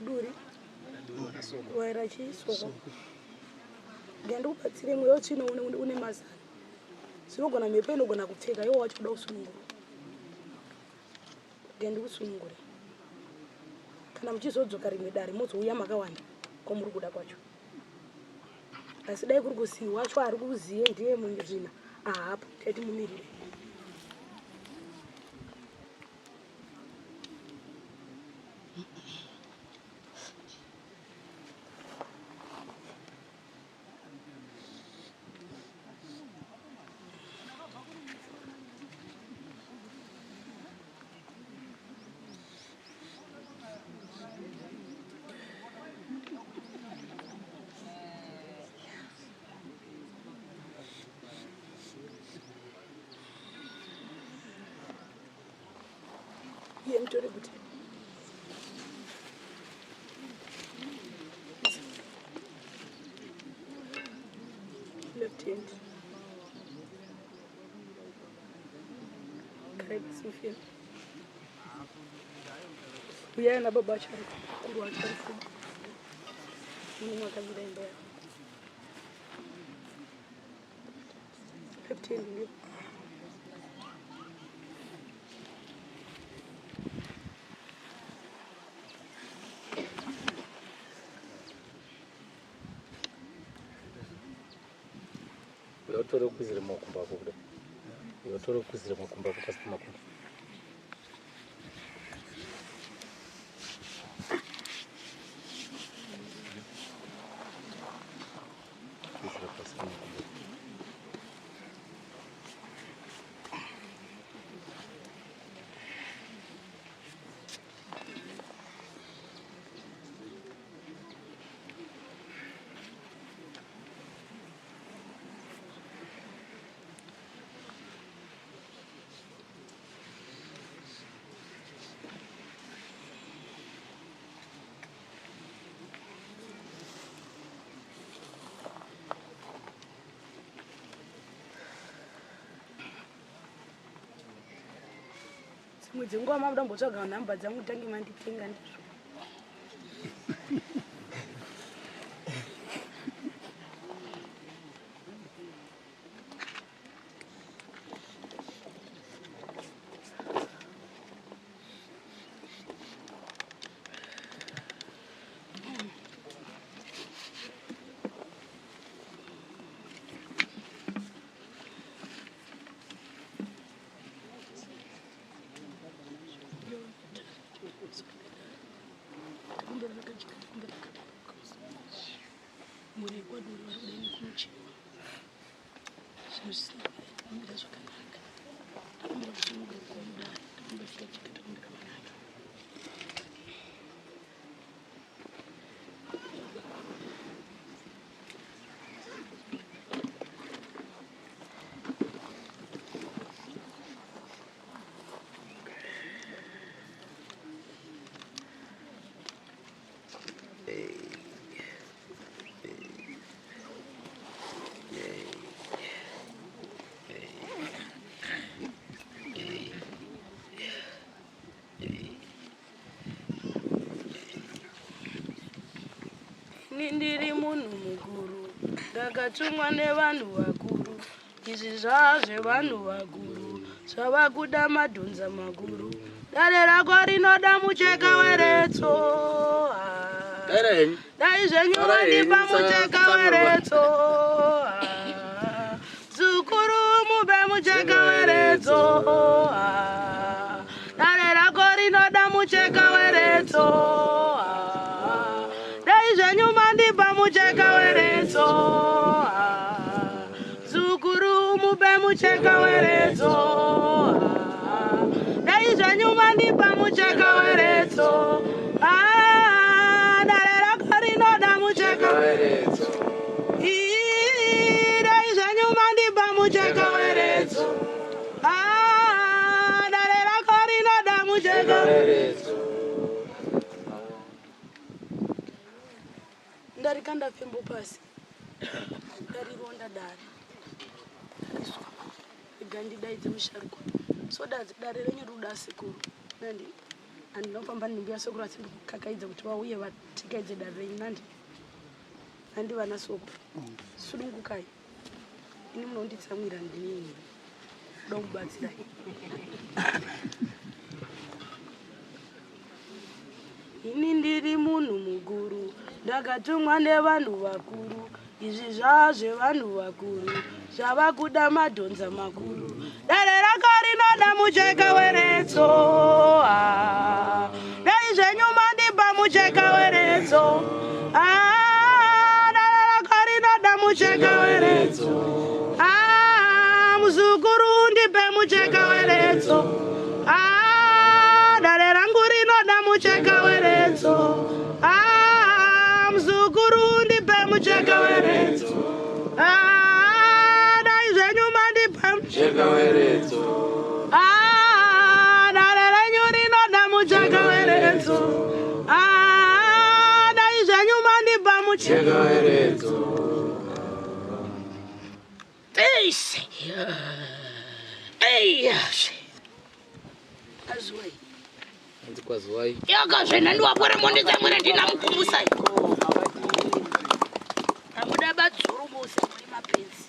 Duri waira chii soko rega ndikubatsire mweya wetsvina une mazano zvinogona mhepo inogona kupfeka iwo wacho kuda kusunungurwa rega ndikusunungure kana muchizodzoka rimwe dare mozouya makawanda kwamuri kuda kwacho asi dai kuri kusi wacho ari kuziye ndiye muzvina ahapo taiti mumirire Iye mutore kuti left hand. Garai pasi mufeni. Uyai na baba achari kuru achari fuba. Mune mwakamira imba yako. Left hand ndio. Yotore kukwizira makumbo ako kudai. Yotore kukwizira makumbo ako pasi pemakumbo. Kwizira pasi pemakumbo. Dzimwe dzenguva makuda kumbotsvaga nhamba dzangu tange manditenga ndizvo. Mhuri yekwaduri vari kuda nekunochekwa zvinhu zvisina kumira zvakanaka. Takumbira kusununguka kwamudare, takumbira tikacheka, takumbira manake. Ini ndiri munhu mukuru, ndakatumwa nevanhu vakuru. Izvi zvazvevanhu vakuru, zvava kuda madhonza makuru. Dare rako rinoda mucheka weretso. Dai zvenyu vandipa mucheka weretso. Zukuru mupe mucheka weretso. Dare rako rinoda mucheka weretso. Dai zvenyu mandipa mucheka weretso. Zukuru mupe mucheka weretso. Dai zvenyu mandipa mucheka weretso. Dare rako rinoda mucheka weretso. Dai zvenyu mandipa mucheka weretso. Dare rako rinoda mucheka weretso. Ndarikanda fembo pasi. Ndarironda dare. Ndariswa. Rega ndidaidze musharukwa. So dare renyu rinoda sekuru. Nandi. Andinofamba ndimbuya sekuru asi ndikukakaidza kuti vauye vatikaidze dare renyu nandi nandi vana soko sunungukai ini munonditsamwira ndini kuda kubatsirai ini ndiri munhu mukuru ndakatumwa nevanhu vakuru izvi zvaa zvevanhu vakuru zvava kuda madhonza makuru dare rako rinoda mucheka weretso ah. dai zvenyu mandipa mucheka weretso ah, dare rako rinoda mucheka weretso ah, muzukuru undipe mucheka weretso dare rangu rinoda mucheka weretso muzukuru undipe mucheka weretso Ah, dai zvenyu mandipa mucheka weretso Ah, dare renyu rinoda mucheka weretso Ah, dai zvenyu mandipa mucheka weretso Eish. Eish. Azuwai. Hanzi kwaziwai. Yakazve ndiwapwere monditsamwira ndina mukumusai. Amuda badzoro mose muri mapenzi.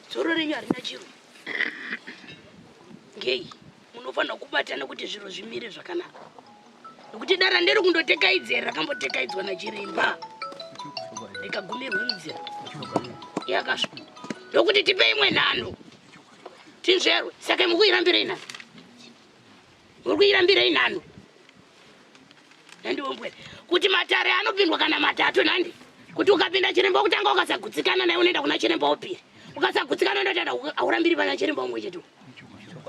Dzoro renyu harina chiro. Ngei munofanira kubatana kuti zviro zvimire zvakanaka. Nekuti dara ndiri kundotekaidzera rakambotekaidzwa nachiremba. Rikagumirwa munzira. Yakasva. Ndokuti tipe imwe nhanho. Tinzverwe. Saka mukuirambirei nhanho? Muri kuirambirei nhanho? Ndandiwombwere kuti matare anopindwa kana matatu nandi kuti ukapinda chiremba wokutanga ukasagutsikana naye unoenda kuna chiremba wopiri ukasagutsikana unotoenda haurambiri pana chiremba umwe chete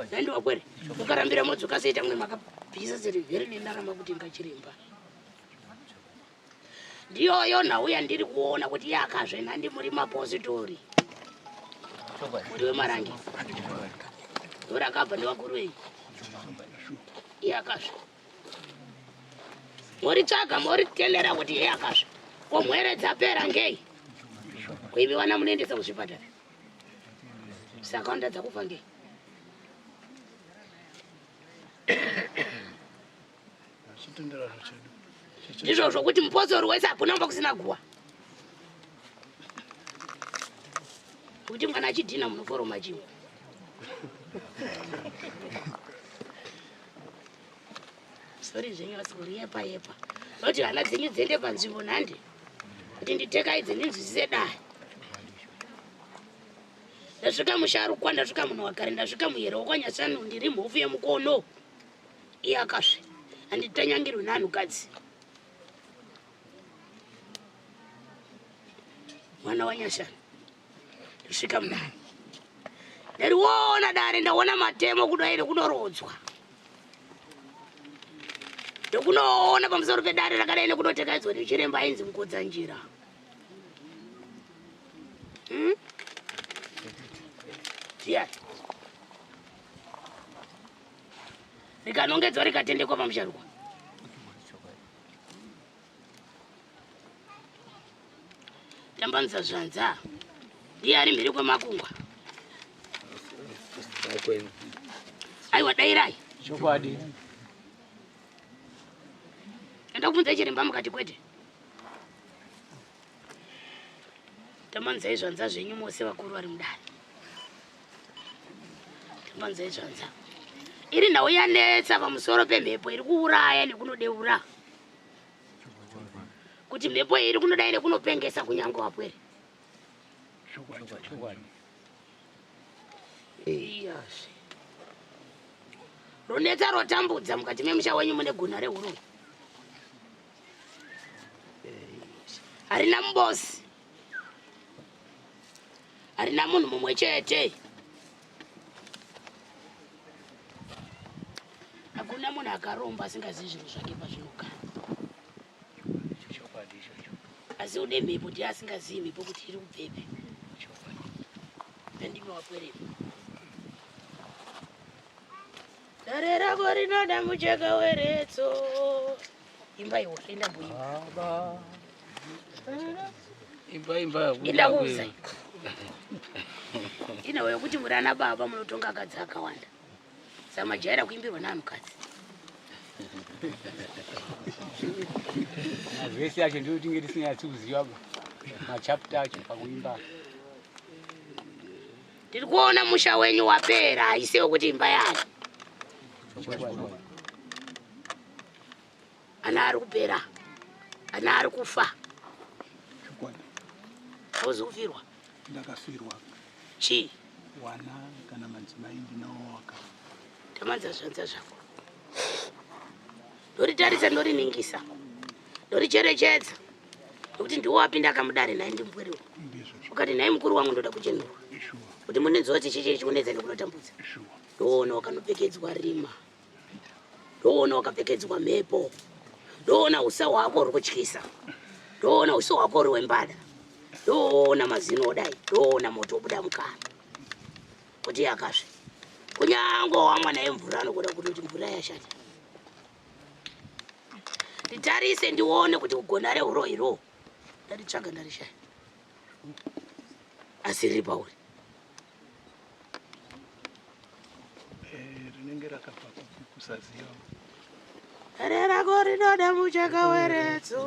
ndandiwakwere ukarambira modzoka seita mwe makabvisa seri nendarama kuti ngachiremba ndiyoyo nhau yandiri kuona kuti yakazve nhandi muri mapositori muri wemarange ndorakabva ndewakuru venyu yakazve moritsvaga moritendera kuti yakazve ko mhwere dzapera ngei kuimi vana munoendesa kuzvipatara saka wandadza kufa ngei Chitenderano chedu. Ndizvo zvokuti mupostori wese hakuna kumba kusina guwa. Kuti mwana achidhina munoforoma chimwe. Sorry zvenyu asi kuriyepa yepa. Noti hana dzenyu dziende panzvimbo nhandi. Kuti nditekaidze ndinzwisise dai. Ndasvika musharukwa ndasvika munhu wakare ndasvika muyero wekwanyasanu ndiri mhofu yemukono. Iye akasve handitanyangirwi neanhukadzi. Mwana wanyashana ndosvika mudare ndariona dare ndaona matemo kudai nekunorodzwa ndokunoona pamusoro pedare rakadai nekunotekaidzwa nechiremba ainzi mukodzanjira hmm? Ndiani? Rikanongedzwa rikatendekwa pamusharukwa. Tambanudza zvanza. Ndiye ari mhiri kwemakungwa. Aiwa dairai. Chokwadi. Enda kubvunza chiremba mukati kwete. Tambanzai zvanza zvenyu mose vakuru vari mudare. Tambanzai zvanza. Iri nhau yanetsa pamusoro pemhepo iri kuuraya nekunodeura. Kuti mhepo iri kunodai nekunopengesa kunyange wapwere. Iyazve. Runetsa rotambudza mukati memusha wenyu mune guna rehuroyi. Harina mubosi. Harina munhu mumwe chete. Hakuna munhu akaromba asingazivi zvinhu zvake pazvinogara. Asi une mhepo ndiye asingazivi mhepo kuti iri kubvepi. Ndandimi wapwerepi. Dare rako rinoda mucheka weretso. Imba iwo, enda mboimba. Imba imba. Enda kuuza. Ina wewe kuti muri ana baba munotonga akadzi akawanda. Samajaira kuimbirwa neanhukadzi. Mavhesi acho ndiyo tinge tisinganyatsi kuziva machapta acho pakuimba. Tiri kuona musha wenyu wapera, haisiwo kuti imba yani. Ana ari kupera, ana ari kufa. Chokwadi. Hauzi kufirwa? Ndakafirwa. Chii? Wana kana madzimai ndinawo wakafa. Tamanza zvanza zvako. Ndoritarisa ndoriningisa. Ndoricherechedza. Nokuti ndiwo wapinda akamudare naye ndimupweriwo. Ukati nhai mukuru wangu ndoda kuchenurwa. Kuti munenzwa kuti chichi chikunetsa nekunotambudza. Ndoona wakanopfekedzwa rima. Ndoona wakapfekedzwa mhepo. Ndoona usa hwako huri kutyisa. Ndoona uso hwako huri hwembada. Ndoona mazino odai. Ndoona moto wobuda mukanwa. Kuti yakazve. Kunyange wamwa naye mvura anogona kutoti mvura yashata. Nditarise ndione kuti kugona reuroyi ro. Ndaritsvaga ndarishaya. Asi riri pauri. Eh, rinenge rakabva kusaziva. Dare rako rinoda mucheka weretso.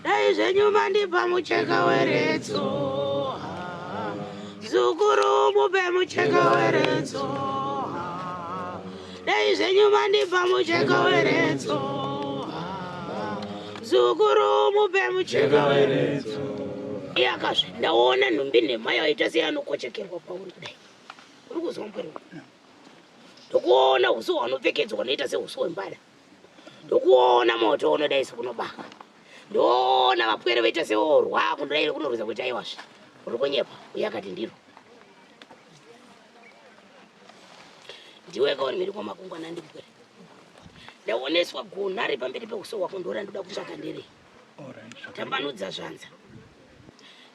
Dai zvenyu mandipa mucheka weretso. Zukuru mupe mucheka weretso. Dai zvenyu mandipa mucheka weretso. Zukuru mupe mucheka weretso. Iyakazve ndaona nhumbi nhema yaita seyanokochekerwa pauri kudai. Uri kuzwa mupwere? Ndokuona uso hwanopfekedzwa unoita seuso hwembada. Ndokuona moto unodai sekunobaka. Ndoona vapwere voita seorwa kundodai kunorwisa kuti aiwazve. Uri kunyepa uye akati ndiro. Ndiwe kauri mhiri kwamakungwa nandipwere. Ndaoneswa gonha riri pamberi peuso hwako ndora ndoda kutsvaka nderei. Tambanudza zvanza.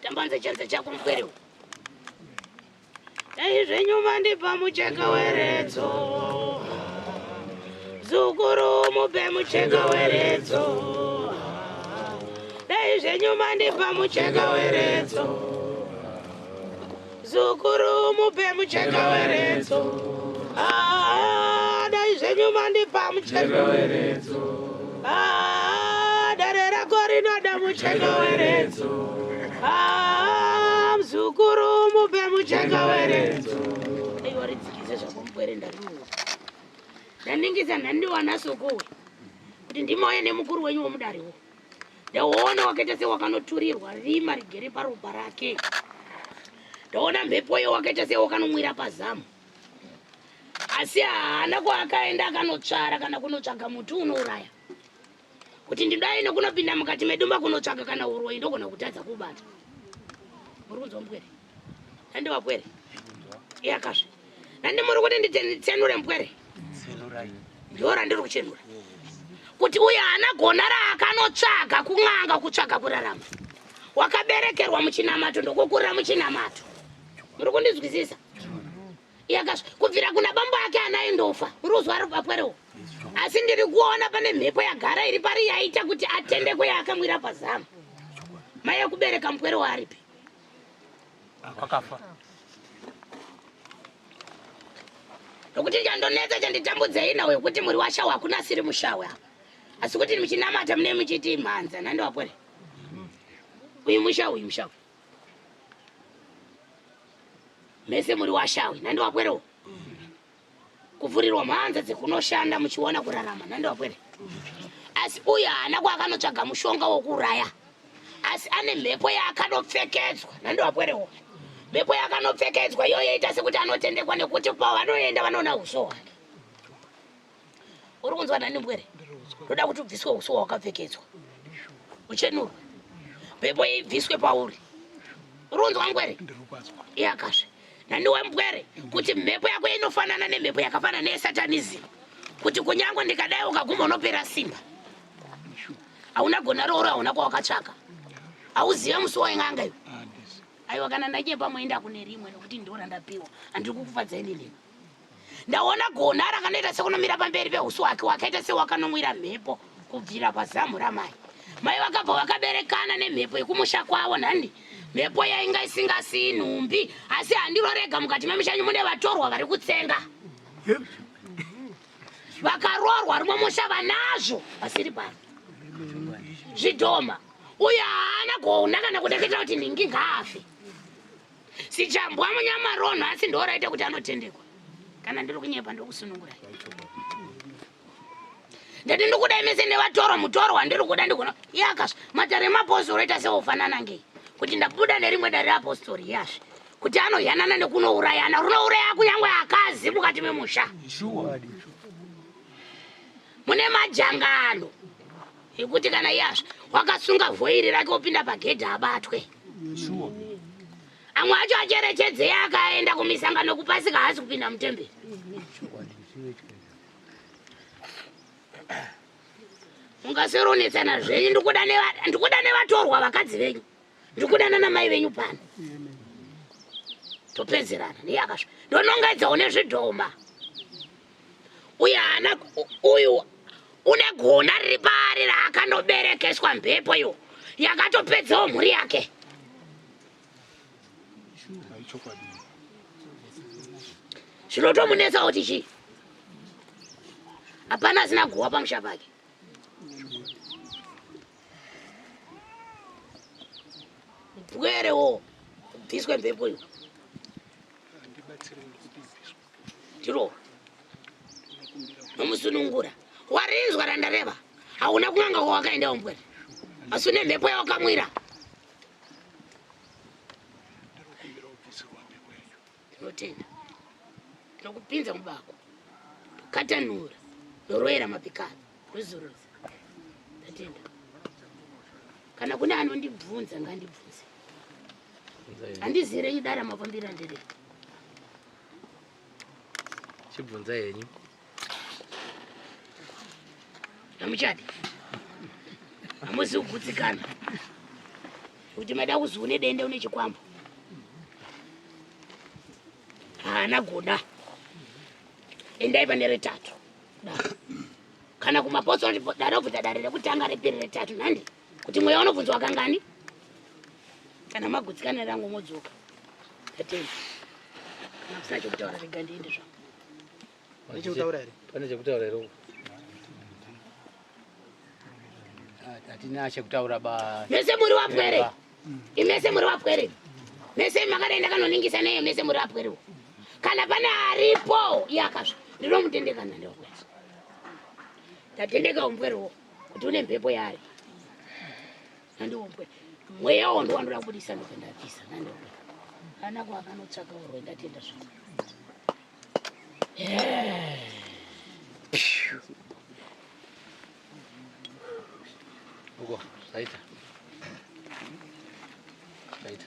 Tambanudza chanza chako mupwere. Dai zvenyu mandipa mucheka weretso. Zukuru mupe mucheka weretso. Dai zvenyu mandipa mucheka weretso. Zukuru mupe mucheka weretso. Ah, dai zvenyu mandipa mucheka weretso. Ah, dare rako rinoda mucheka weretso. Ah, mzukuru mupe mucheka weretso. Aiwa ridzikise zvako mupwere ndariuwa. Ndaningisa ndandiwana sokowe kuti ndimauye nemukuru wenyu womudariwo. Ndaona wakaita sewakanoturirwa rima rigere paropa rake. Ndaona mhepo iyo wakaita sewakanomwira pazamu. Asi haana kwaakaenda akanotsvara kana kunotsvaga muti unouraya. Kuti ndidai nekunopinda mukati medumba kunotsvaga kana uroyi ndogona kutadza kubata. Muri kunzwa mupwere? Nandi vapwere? Iyakazve. Nandi muri kuti nditsenure mupwere? Ndiwo randiri kuchenura. Kuti uyo haana gona raakanotsvaga kun'anga kutsvaga kurarama. Wakaberekerwa muchinamato ndokukurira muchinamato. Muri kundinzwisisa? Yakazva kubvira kuna bambo ake anaindofa. Ruzwa rupapwerewo. Asi ndiri kuona pane mhepo yagara iri pari yaita kuti atende kweyaakamwira pazamu. Mai ekubereka mupwere waaripi? Akafa. Nokuti chandonetsa chanditambudzei nawe kuti muri washawa hakuna asiri mushawe apa. Asi kuti muchinamata mune muchiti mhanza nandi wapwere. Uyu mushawe uyu mushawe. Mese muri washawe nandi wapwerewo. Kuvhurirwa mhanza dzekunoshanda muchiona kurarama nandi wapwere. Asi uyu haana kwaakanotsvaga mushonga wokuuraya. Asi ane mhepo yaakanopfekedzwa nandi wapwerewo. Mhepo yakanopfekedzwa iyoyo yaita sekuti anotendekwa nekuti pavanoenda vanoona uso hwake. Uri kunzwa nani mbwere? Ndoda kuti ubviswe uso hwakapfekedzwa. Uchenurwe. Mhepo ibviswe pauri. Uri kunzwa mbwere? Iyakazve. Nani wembwere kuti mhepo yako inofanana nemhepo yakafanana neyesatanism. Kuti kunyangwe ndikadai ukaguma unopera simba. Hauna gona rooro hauna kwawakatsvaka. Hauzive musi wen'anga iwe. Aiwa kana ndanyepa moenda kune rimwe nokuti ndiro randapiwa. Handiri kukufadzai inini. Ndaona gona rakanoita sekunomira pamberi peuso hwake wakaita sewakanomwira mhepo kubvira pazamu ramai. Mai vakabva vakaberekana nemhepo yekumusha kwavo nhandi. Mhepo yainga isingasii nhumbi asi handiro rega mukati memushanyu mune vatorwa vari kutsenga. Vakaroorwa rimwe musha vanazvo vasiri pano. Zvidhoma. Uyo haana gona kana kudeketa kuti nhingi ngaafe. Sichambwa munyama ronho asi ndoraita kuti anotendekwa. Kana ndiri kunyepa ndokusunungurai. Ndati ndikudai mese nevatoro mutoro wandiri kuda ndigona yakasva matare emapostori oita seofanana ngei kuti ndabuda nerimwe dare reapostori yasve kuti anoyanana nekunourayana runouraya kunyange akazi mukati memusha mune majangano ekuti kana iyasva wakasunga vhoiri rake opinda pagedhi abatwe. Amwe acho acherechedzei akaenda kumisangano kupasika haasi kupinda mutemberi. Mungaseronetsana zvenyu, ndikuda nevatorwa vakadzi venyu, ndikuda nana mai venyu pano. Topedzerana neyakasva. Ndonongedzawo nezvidhoma. Uyu haana uyu une gona riri paari raakandoberekeswa mhepo iyo yakatopedzawo mhuri yake. Zvinotomunetsa kuti chii? Hapana asina guwa pamusha pake. Mpwerewo bviswe mhepo iyo. Ndiro nomusunungura warinzwa randareva. Hauna kun'anga kwawakaendawo mpwere, asi une mhepo yawakamwira. Ndinotenda, ndinokupinza mubako, ndokatanura, ndoroyera mapikano, ndozororesa. Ndatenda. Kana kune anondibvunza ngandibvunze. Handizivi renyu dara mafambira ndiri. Chibvunza henyu. Hamuchadi. Hamuzi kugutsikana. Kuti mada kuzi une dende une chikwambo. Haana gona. Endai pane retatu. Kana kumapostori darobvunza dare rekutanga repiri retatu nhandi. Kuti mweya unobvunzwa kangani? Kana magutsikana rangu modzoka. Ndatenda. Kana kusina chekutaura rega ndiende zvangu. Pane chekutaura here? Pane chekutaura here? Hatina chekutaura ba. Mese muri wapwere. Imese muri wapwere. Mese makadaenda kanoningisa neyo mese muri wapwere. Kana pane aripo yakazva. Ndinomutendekana ndewapwere. Tatendeka umpwerewo kuti une mhepo yaari. Nandiwompwere. Mweya wo ndowanoda kubudisa ndobva ndabvisa nandiwompwere. Ana ko akanotsvaka urwe ndatenda zvangu. Uko, zvaita. Zvaita.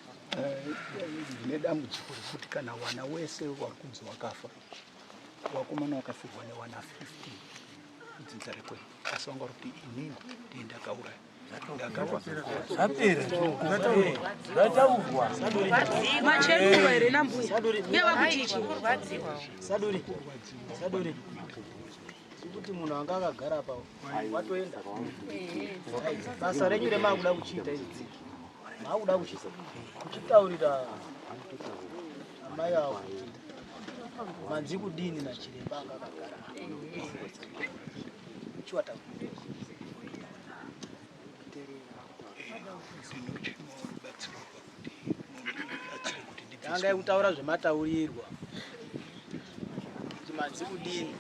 Ndine dambudziko rekuti kana wana wese wari kunzi wakafa, wakomana wakafirwa newana 15 mudzinza rekwenyu, asi vanga vari kuti inini ndiye ndakauraya. Ndakafa. Zvataurwa. Macheruwa here nambuya? Uye vakuti chii? Saduri. Saduri. Kuti munhu anga akagara apa watoenda. Basa renyu remakuda kuchiita iri. Makuda kuchiita. Kuchitaurira amai avo kuti manzi kudini nachiremba anga akagara. Chiwata. Tanga kutaura zvemataurirwa. Kuti manzi kudini.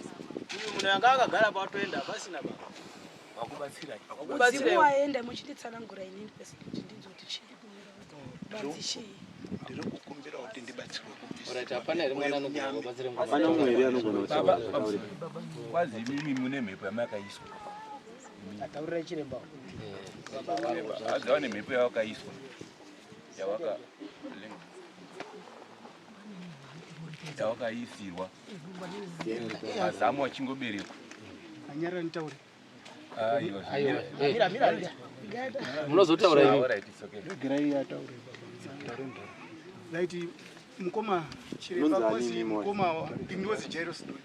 Uyu munhu anga akagara patoenda pasina baba. Wakubatsirai. Mudzimu waenda muchinditsanangura inini pese kuti ndinzwe kuti chii. Manzi chii? Ndiri kukumbira kuti ndibatsirwe kubvisa. Alright, hapana here mwana anogona kubatsira mwana? Hapana umwe here anogona Baba, kutaura? kwazi imimi mune mhepo yamakaiswa. Ataurira chiremba. Adzava nemhepo yawakaiswa. Yawaka yawakaisirwa. Mazamu achingoberekwa. Anyarara nditaure. Aiwa. Aiwa. Mira mira. Munozotaura imi. Alright, it's okay. Regerai ataure baba. Right, mukoma chiremba Munonzi kozi ani imi mukoma ndinozi Jairus Doi.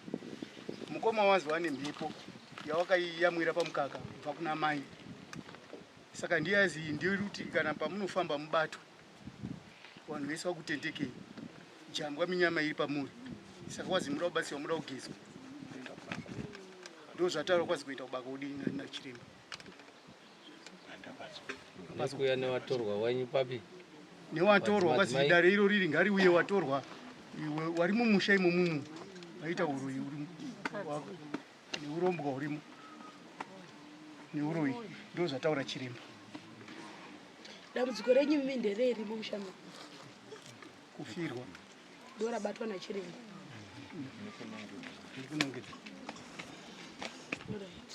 Mukoma wazi wane mhepo yawakaiyamwira pamukaka kubva kuna mai. Saka ndiye azi ndiri kuti kana pamunofamba mubatwe vanhu vese vakutendekei jambwa minyama iri pamuri. Saka wazi muda kubatsirwa muda kugezwa. Ndozvataura kwazi kuita kubaka kudii nachiremba. Nekuuya newatorwa wenyu papi? Newatorwa kwazi dare iro riri ngariuye watorwa iwe wari mumusha imomumu vaita uroyi neurombwa hurimo neuroyi ndozvataura chiremba. Dambudziko renyu mimi ndereri mumusha mo? Kufirwa. Ndorabatwa nachiremba. Ndikunongedza. Alright.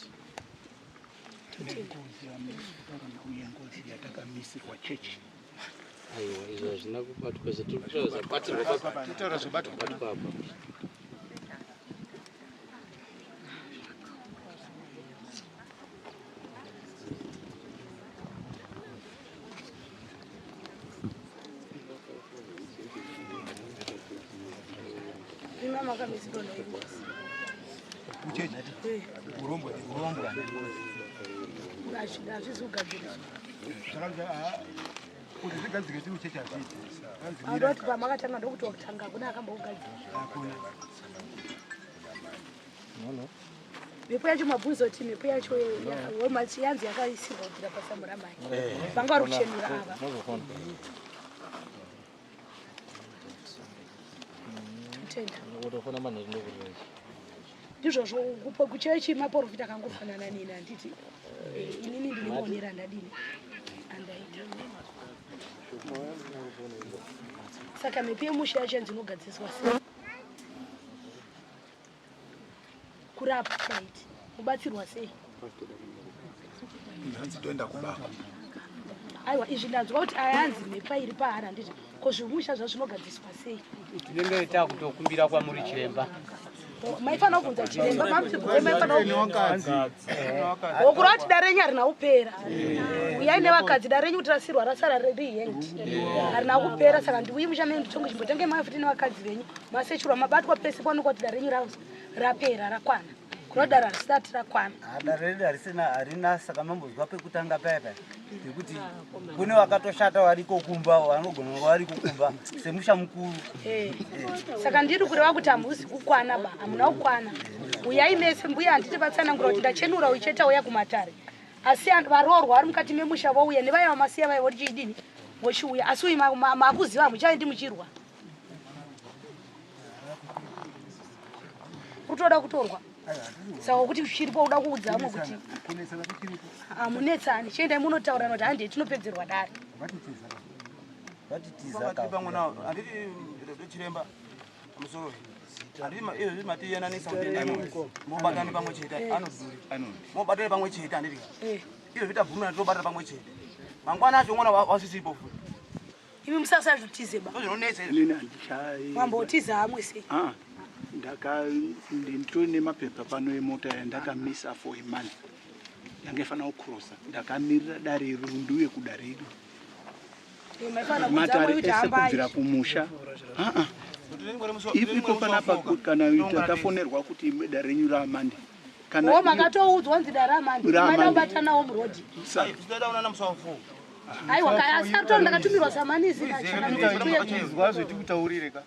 Ngozi yamutaura ngozi yatakamisirwa chechi. Aiwa, izvo hazvina kubatwa zvatiri kutaura zvabatirwa papa. Tutaura zvabatwa apa. Imi makamisirwa naingozi. Kuchechi. Urombwa, urombwa. Hazvizi kugadziriswa. Kuti zvigadzirwe chiri kuchechi hazviiti. Anoda kuti pamakatanga ndokuti wakutanga hakuna akambogadzira. Hakuna. Mhepo yacho mabvunzo kuti mhepo yacho yanzi yakaisirwa kubvira pasamuramai. Vanga vari kuchenura ava. Totenda. Utofona manheru ndokuti. Ndizvozvo kuchechi maporofita akangofanana nini handiti inini ndine maonero andadini andaita. Saka mhepo yemusha yacho yanzi inogadziriswa sei? Kurapa right. Mubatsirwa sei? Hanzi toenda kubako. Aiwa izvi ndanzwa kuti aya hanzi mhepo iri paari handiti ko zvemusha zvazvinogadziriswa sei? Tinenge takutokumbira kwamuri chiremba. Maifanira kubvunza chiremba mamuti maifanira kubvunza. Wokura kuti dare renyu harina kupera. Uyai nevakadzi dare renyu kuti rasirwa rasara riri hanged. Harina kupera saka ndiuyi musha menyu nditonge chimbotenge mai futi nevakadzi venyu. Masechurwa mabatwa pese panoonekwa kuti dare renyu rapera rakwana. Kuno dare harisati rakwana. Dare redu harisina harina saka mambozwa pekutanga paya paya pekuti kune vakatoshata variko kumba vanogona kunge variko kumba semusha mukuru. Saka ndiri kureva kuti hamusi kukwana ba, hamuna kukwana. Uyai mese mbuya handiti vatsanangura kuti ndachenura uyu chete auya kumatare. Asi varoorwa vari mukati memusha vouya nevaya vamasiya vaya vochidini vochiuya. Asi uyu makuziva hamuchaendi muchirwa. Kutoda kutorwa. Saka kuti chiripo uda kuudza vamwe kuti hamunetsani chiendai munotaurana kuti handei tinopedzerwa dare. Handiti chiremba musoro handiti izvozvi matiyananisa kuti endai mobatane pamwe chete anodhuri mobatane pamwe chete handiti izvozvi tabvumirana tinobatana pamwe chete mangwana acho mwana wasisipo futi. Imi musasazvitize ba. Zvinonetsa izvi. Inini handichai. Mambotiza hamwe sei? Ah, ndaka nditori nemapepa pano emota yandakamisa for a month. Yanga ifanira kucrossa. Ndakamirira dare iri ndiuye kudare iri. Maifanira kuudza Matare amwe kuti ese hambai. kubvira kumusha. Ah ah. Ipo panapa kana takafonerwa kuti dare renyu raamande. Kana Wo makatoudzwa nzi dare ramande. Ramande. Maida kubatanawo murodhi. Aiwa asi ato ndakatumirwa samanisi Izwa zvetikutaurire ka.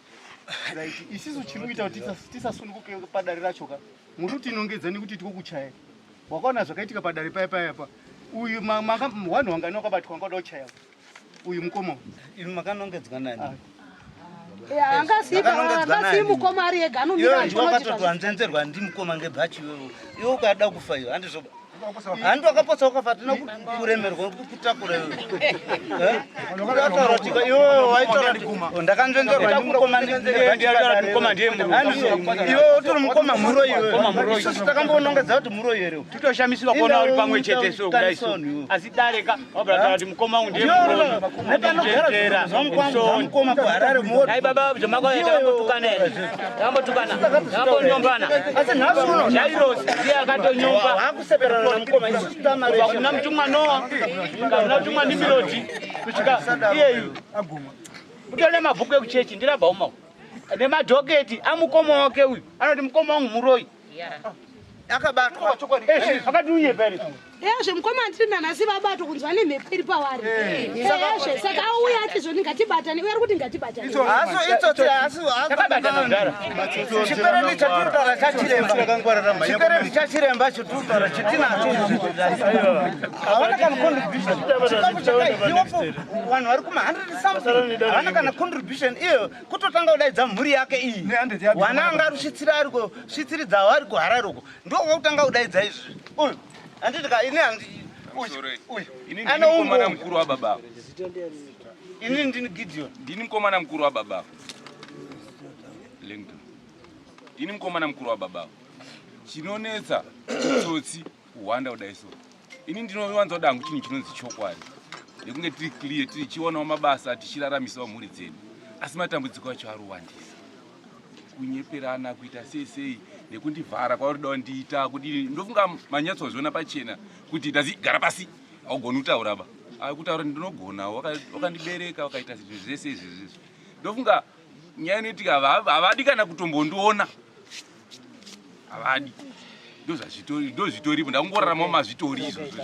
Right, isisu chiri kuita kuti tisasununguke padare racho ka. Muri kutinongedza nekuti tiko kuchaya. Wakaona zvakaitika padare paya paya pa. Uyu wanhu wangani wakabatwa wangada kuchaya. Uyu mukoma. Imi makanongedzwa nani? Angasiyi mukoma ari ega anomira Iwewe achiona ndiwe kuti wakatoti wanzenzerwa ndimukoma ngebhachi iwewe. Iwe ukada kufa iwe handizvo. Handi wakapotsa wakafa tina kuremerwa kutakura iwewe. Ndakataura kuti iwewe waitaura kuti ndakanzenzerwa ndimukoma ngebhachi. Iwewe utori mukoma muro iwewe. Isusu takambonongedza kuti muro here. Titoshamisirwa kuona uri pamwe chete so kudai so. Asi dare ka wabva taura kuti mukoma wangu ndiye muroi. Nepanogara zvamukoma kuHarare muodhi. Dai baba zvamakaita takambotukana here? Takambotukana. Takambonyombana. Asi nhasi uno Jairos ndiye akatonyomba. Hakuseperana namukoma isusu tamare. Kubva kuna mutumwa Noa, kuna mutumwa Nimirodi kusvika iyeyu. Kutori nemabhuku ekuchechi ndirabva umo. Nemadhoketi amukoma wake uyu. Anoti mukoma wangu muroi. Akabatwa. Akati unyepa here? Ezve mukoma andiri nanhasi vabato kunzi vane mhepo iri pavari. Ezve saka auya achizoti ngatibatane uye ari kuti ngatibatane. Aso itsotsi asu Takabatana kudhara. Chikwereti chatiri chachiremba. Chikwereti chachiremba chatiri chatinacho. Havana kana contribution. Chikafu chakaiziwapo vanhu vari kuma 100 something. Havana kana contribution iyo kutotanga kudaidza mhuri yake iyi. Wana anga rusvitsira ari kusvitsiridza ari kuHarare uko. Ndo kwakutanga kudaidza izvi. Uyu handiti ka ini handi uyu uyu. Ini ndini mukomana mukuru wababa. Ini ndini Gideon. Ndini mukomana mukuru wababa. Langton. Ndini mukomana mukuru wababa. Chinonetsa chitsotsi kuhwanda kudai so. Ini ndinowanza kuda hangu chinhu chinonzi chokwadi. Nekunge tiri clear tichionawo mabasa tichiraramisawo mhuri dzedu. Asi matambudziko acho aruwandisa. Kunyeperana kuita sei sei nekundivhara kwauri kuda kundiita kudini ndofunga manyatsozviona pachena kuti ndazi gara pasi haugoni kutaura ba kutaura ndinogona wakandibereka wakaita zvinhu zvese izvi izvi ndofunga nyaya inoitika havadi kana kutombondiona havadi ndozvitoripo ndakungoraramawo mazvitori izvozvo.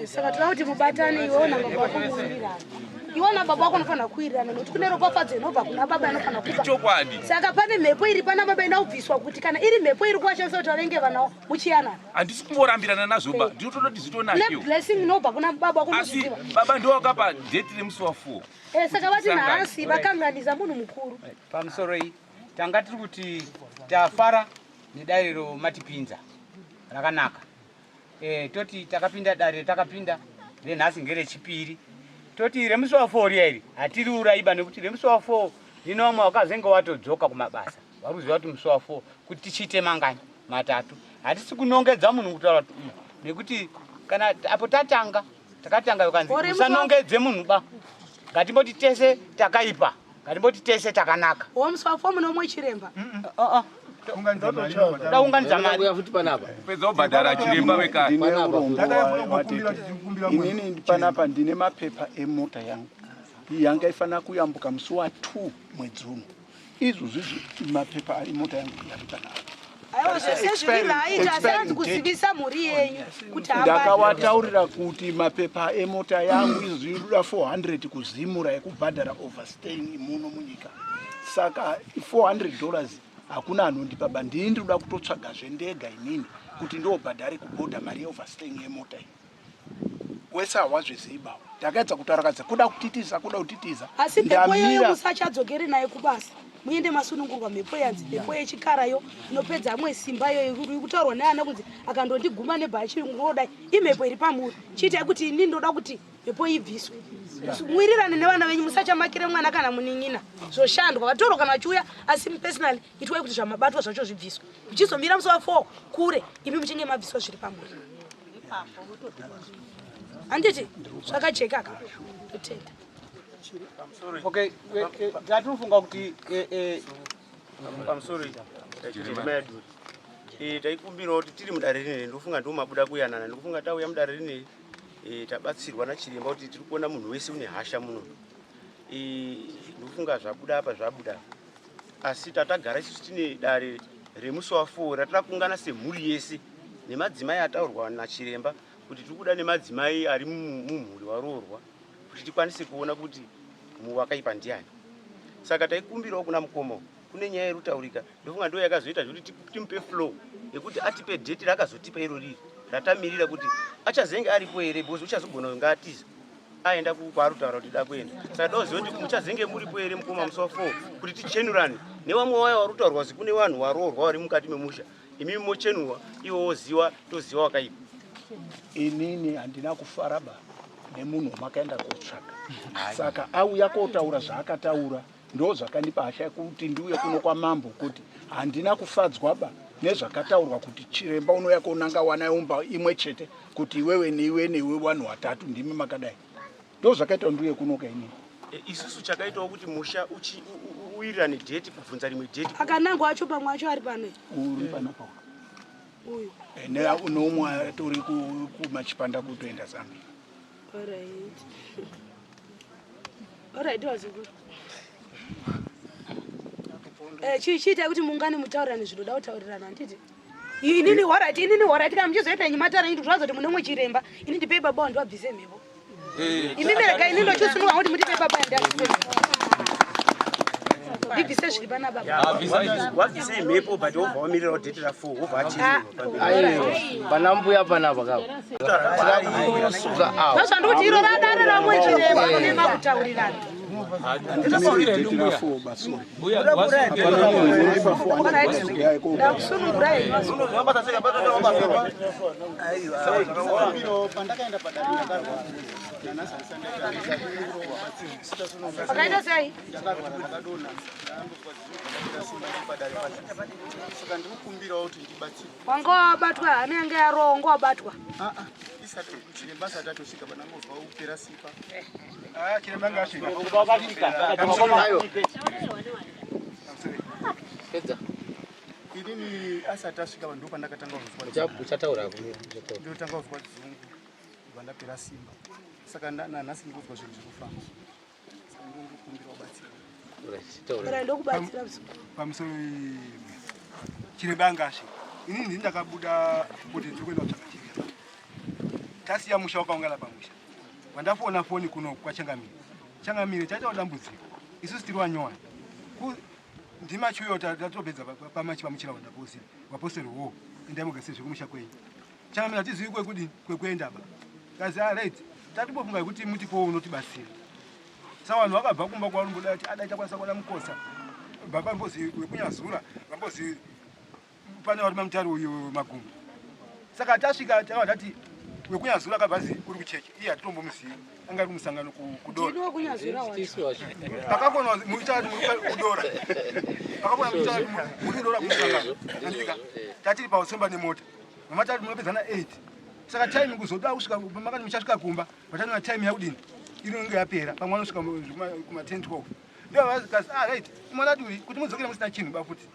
Saka toda kuti mubatane iwewo nababa wako muwirirane. Iwe nababa wako unofanira kuwirirana nokuti kune ropafadzo inobva kuna baba inofanira kubva. Chokwadi. Saka pane mhepo iri pana baba inoda kubviswa kuti kana iri mhepo iri kuvashandisa kuti vavenge vana muchiyanana. Handisi kumborambirana nazvo ba ndinotoda kuti Kune zvitonakewo. blessing inobva kuna baba wako Asi unozviziva. baba ndiwo wakapa date remusi wa 4. Saka vati Tisangane. nhasi vakanganisa munhu mukuru. Pamusoro iyi tanga tiri kuti tafara nedare romatipinza rakanaka. Toti takapinda dare takapinda renhasi ngerechipiri. Toti remusi wa 4 riya iri hatiriuraiba nekuti remusi wa 4 rino vamwe vakazenge watodzoka kumabasa vari kuziva kuti musi wa 4 kuti tichiite mangani matatu. Hatisi kunongedza munhu kutaura kuti uyu nekuti kana apo tatanga takatanga ukanzi Gore musi wa- musanongedze munhu ba ngatimboti tese takaipa ngatimboti tese takanaka. Wo musi wa 4 mune umwe chiremba. Taunganidza mari. Futi panapa. Pedza kubhadhara chiremba wekare. Inini panapa ndine mapepa emota yangu yanga ifanira kuyambuka musi wa2 mwedzi uno. Izvozvi mapepa emota yangu yari panapa. Aiwa zvese zviri right asi anzi kuzivisa mhuri yenyu kuti hapana. Ndakawataurira kuti mapepa emota yangu izvi zvinoda 400 kuzimura yekubhadhara overstaying muno munyika. Saka $400 hakuna anondipa ba ndini ndinoda kutotsvagazve ndega inini kuti ndobhadhare kubhodha mari yeoverstaying yemota iyi. Wese hawazviziva. Ndakaedza kutaura kadza kuda kutitiza kuda kutitiza. Asi mhepo iyoyo Ndamira musachadzokeri nayo kubasa. Muende masunungurwa mhepo yanzi mhepo yechikarayo inopedza amwe simba iyoyo iri kutaurwa neana kunzi akandondiguma nebhachi ngodai imhepo iri pamuri. Chiitai kuti ini ndoda kuti mhepo ibviswe. Muwirirane nevana venyu musachamakire mwana kana munin'ina. Zvoshandwa vatorwa kana vachiuya asi personally itwai kuti zvamabatwa zvacho zvibviswe. Muchizomira musi wa 4 kure imi muchinge mabviswa zviri pamuri. Handiti zvakajeka ka? Totenda. Okay, tatofunga kuti pamusoro Jeremiah Duri. Taikumbirawo kuti tiri mudare rineri ndofunga ndiwo mabuda kuyanana ndofunga tauya mudare rineri tabatsirwa nachiremba kuti tiri kuona munhu wese une hasha muno. Ndofunga zvabuda apa zvabuda. Asi tatagara isusu tine dare remusi wa 4 ratira kuungana semhuri yese nemadzimai ataurwa nachiremba kuti tiri kuda nemadzimai ari mumhuri waroorwa kuti tikwanise kuona kuti wakaipa ndiani. Saka taikumbirawo kuna mukoma kune nyaya iri kutaurika ndofunga ndiyo yakazoita zvekuti timupe flow yekuti atipe date raakazotipa iro riri ratamirira kuti achazenge aripo here because uchazogona kunge atiza aenda kwaari kutaura kuti da kuenda. Saka toziva kuti muchazenge muripo here mukoma musi wa 4 kuti tichenurane nevamwe vaya vari kutaurwa kuti kune vanhu varoorwa vari mukati memusha imimi mochenurwa iwo woziwa toziwa wakaipa. Inini handina kufara ba nemunhu wamakaenda kotsvaka. Saka auya kotaura zvaakataura ndo zvakandipa hasha yekuti ndiuye kuno kwamambo kuti handina kufadzwa ba nezvakataurwa kuti chiremba unouya konanga wana umba imwe chete kuti iwewe neiwe neiwe vanhu vatatu ndimi makadai. Ndo zvakaita ndiuye kuno kainini. Isusu chakaitawo kuti musha uwirirane date kubvunza rimwe date. Akanangwa acho pamwe acho ari pano. Uri panapa. Uyu. Neumwe atori kumachipanda kutoenda Zambia. Alright. Alright wazukuru. Chiitai kuti mungane mutaurirane zvinoda kutaurirana handiti? Inini horaiti, inini horaiti kana muchizoita henyu matare enyu tikuratidza kuti mune mumwe chiremba. Ini ndipei baba wangu ndivabvise mhepo. Imi merega ini ndochisununga kuti mutipe baba ndabvise mhepo. Ndibvise zviri pana baba. Wabvise mhepo but wobva wamirirawo date ra 4 wobva Ah. Aiwa, pana mbuya panapa kapa. Tirakusuka awa. Ndozvandikuti iro radare ramwe chiremba mune makutaurirana. Ndakusunungura henyu Pandakaenda padare ndakarwara. Nanhasi handisati ndaita. Wakaita sei? Ndakarwara ndakadonha. Ndakambozwa zizungu ndapera simba ndiri padare pacho. Saka ndikukumbirawo kuti ndibatsirwe. Wanga wabatwa hana yanga yarowa wanga wabatwa. Ah ah. Isati chiremba asati atosvika panangozwa kupera simba. Ah, chiremba ngasvika. Pedza. Inini asati asvika ndo pandakatanga kuzwa. Uchataura hako. Ndotanga kuzwa dzungu. Ndobva ndapera simba. Saka nanhasi ndikuzwa zvinhu zviri kufamba. Saka ndikukumbira ubatsirwe. Ora ndokubatsira muzukuru. Pamusoro chiremba angasvika. Inini ndini ndakabuda kuti ndiri kuenda kutsvaka chiremba. Tasiya musha wakaungana pamusha. Vandafona foni kuno kwaChangamire. Changamire taitawo dambudziko. Isusu tiri wanyowani. Ndima chiuyo tatopedza pamachi pamuchira wandaposi. Waposeri wo. Endai mugase zvekumusha kwenyu. Changamire hatizivi kwekudini kwekuenda ba. Kazi ah right. Tatibofunga kuti mutipowo unotibatsira. Saka vanhu vakabva kumba kwavarumboda kuti adai takwanisa kuona mukosa. Baba vambozi wekunyazura vambozi pane varume mutari uyu magumbo. Saka tasvika takabva tati wekunyazura akabva azi uri kuchechi iye hatitombomuzivi anga ari kumusangano kudora. Ndini wekunyazura wacho. Pakakonwa muchati muri kudora. Pakakonwa muchati muri kudora kumusangano. Andika tatiri pausomba nemota. Mama tati munopedzana 8. Saka time kuzoda kusvika makati muchasvika kumba vachanona time yakudini inonge yapera pamwe vanosvika kuma 10 12. Ndivo vakazi ah right mwana ati kuti mudzokere musina chinhu ba futi.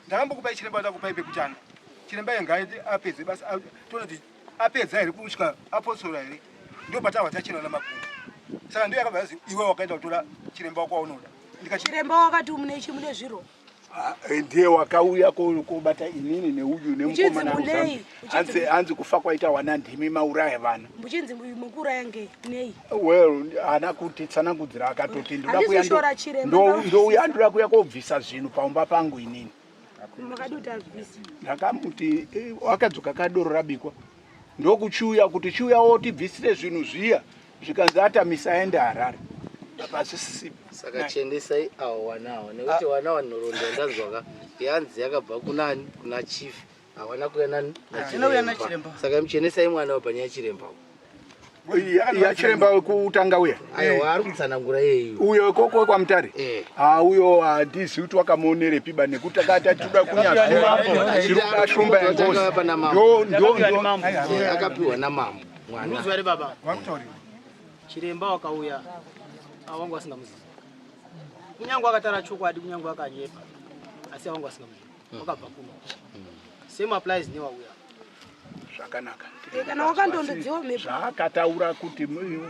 Ndakambokupai chiremba ndakupai pekutanga. Chiremba iye ngaaite apedze basa toona kuti apedza here kusvika aposora here. Ndipo patava tachena namakumbo. Saka ndiyo yakabva yazi iwe wakaenda kutora chiremba wako waunoda. Ndikati Chiremba wakati mune chi mune zviro. Ndiye wakauya kobata inini neuyu nemukomana Uchinzi munei? Hanzi hanzi kufa kwaita wana ndimi mauraya vana. Muchinzi mukuuraya ngei nei? Well, haana kutitsanangudzira akatoti ndoda Handisi kuya kushora chiremba, ndouya ndoda kuya kobvisa zvinhu paumba pangu inini. Makadi kuti abvise. Ndakamuti akadzoka kadoro rabikwa ndokuchiuya kuti chiuya wotibvisire zvinhu zviya zvikanzi atamisa aende Harare. Apa zvisisipo. Saka chendesai awo wanawo nekuti wanawa nhoroondo yandanzwa ka yanzi yakabva kunani kuna chief hawana kuuya nani Hatina nachiremba. Saka muchenesai mwana wa panyaya chiremba. Ya chiremba wekutanga uya. Aiwa ari kutsanangura iyeyu. Uyo ikoko kwaMutare. Ah uyo handizivi kuti wakamuonerepi ba nekuti akati atoda kunyazura zviri kuda shumba yengozi. Ndo ndo ndo Akapiwa namambo mwana. Munozwa here baba? Chiremba wakauya awangu asingamuzivi. Kunyange akatara chokwadi kunyange akanyepa asi awangu asingamuzivi. Wakabva kuno. Same applies newauya. Zvakanaka. Kana wakandondodziwa mhepo. Zvaakataura kuti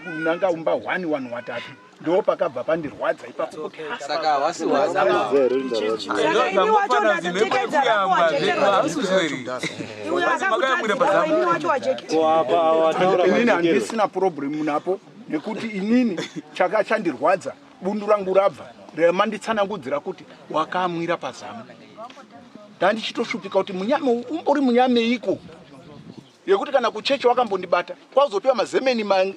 unanga umba 1 1 watatu ndo pakabva pandirwadza ipapo. Saka hawasi wana. Saka ini wacho ndatotekedza rako wajekerwa. Iwe akakutadzira ini wacho wajekerwa. Inini handisina problem napo nekuti inini chaka chandirwadza bundu rangu rabva ramanditsanangudzira kuti wakamwira pazamu. Ndandichitoshupika kuti munyame umbori munyameiko yekuti kana kuchechi wakambondibata kwazopiwa mazemeni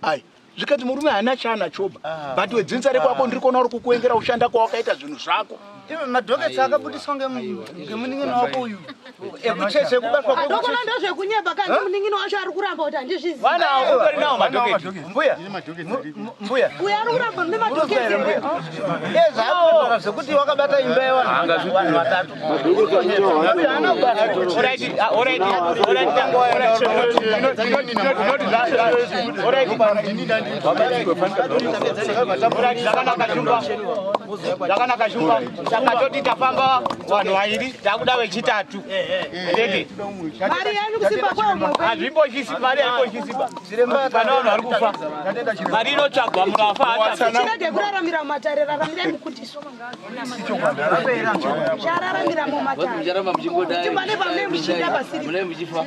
ai zvikati murume haana chaanachoba but wedzinza rekwako ndiri kuona uri kukuengera ushanda kwawakaita zvinhu zvako. Iwe madhoketsi akabudiswa ngemunin'ina wako uyu ekuchechi ekubatwa Adokona ndozvekunyeba kandi munin'ina wacho ari kuramba kuti handizvizivi. Vana avo utori nawo madhoketi. Mbuya. Mbuya. Uyo ari kuramba mune madhoketi here? Ezvaakutaura zvekuti wakabata imba yevanhu vanhu vatatu. Zvakanaka shumba. Zvakanaka shumba. Saka toti tafamba vanhu vairi, takuda vechitatu. Tete. Mari yenyu kusimba kwayo. Hazvimbotyisi, mari haimbotyisi ba. Pane vanhu vari kufa. Mari inotsvagwa, munhu afa hatsvagwi. Chirege kuraramira mumatare, raramirai mukutiso. Chararamira mumatare. Mucharamba muchingodai. Kuti pane pamune muchinda pasiri. Mune muchifa.